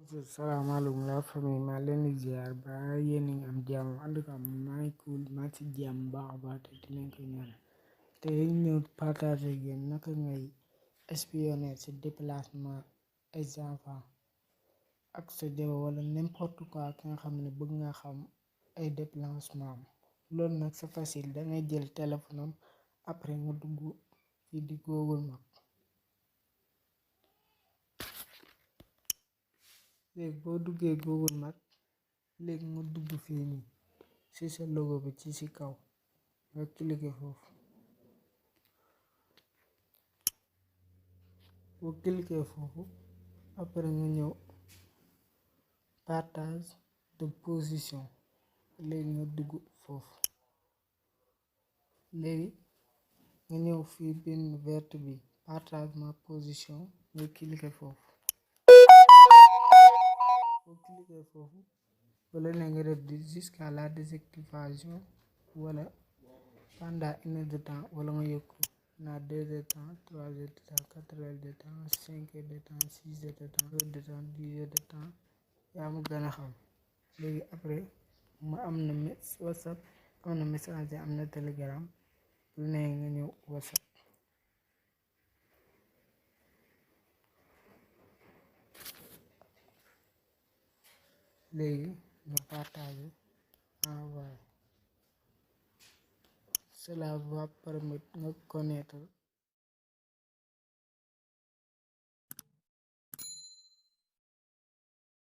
Salaamaaleykum la famille maa leen di ziar ba yéen a ngi am jàmm en tout cas maa ngi cool maa ngi ci jàmm baax a baax te di leen ko ñaan te ñëw partager ak yéen naka ngay espionner ci déplacement ay enfants ak sa jabar wala n'importe quoi ki nga xam ne bëgg nga xam ay déplacement am loolu nag c'est facile da ngay jël téléphone am après nga dugg fii di Google Map léegi boo duggee Google Map léegi nga dugg fii nii ci sa logo bi ci kaw nga cliquer foofu boo cliquer foofu après nga ñëw partage de position léegi nga dugg foofu léegi nga ñëw fii bind verte bi partage ma position nga cliquer foofu boo cliquer foofu wala ne nga def jusqu'à la désactivation wala pendant 1 heure de temps wala nga yokk na 2 heures de temps 3 heures de temps 4 heures de temps 5 heures de temps 6 heures de temps 7 heures de temps 10 heures de temps yaa ma gën a xam léegi après ma am na WhatsApp am na Messenger am na Telegram bu ne nga ñëw WhatsApp léegi nga partager envoyer cela va permettre nga connaître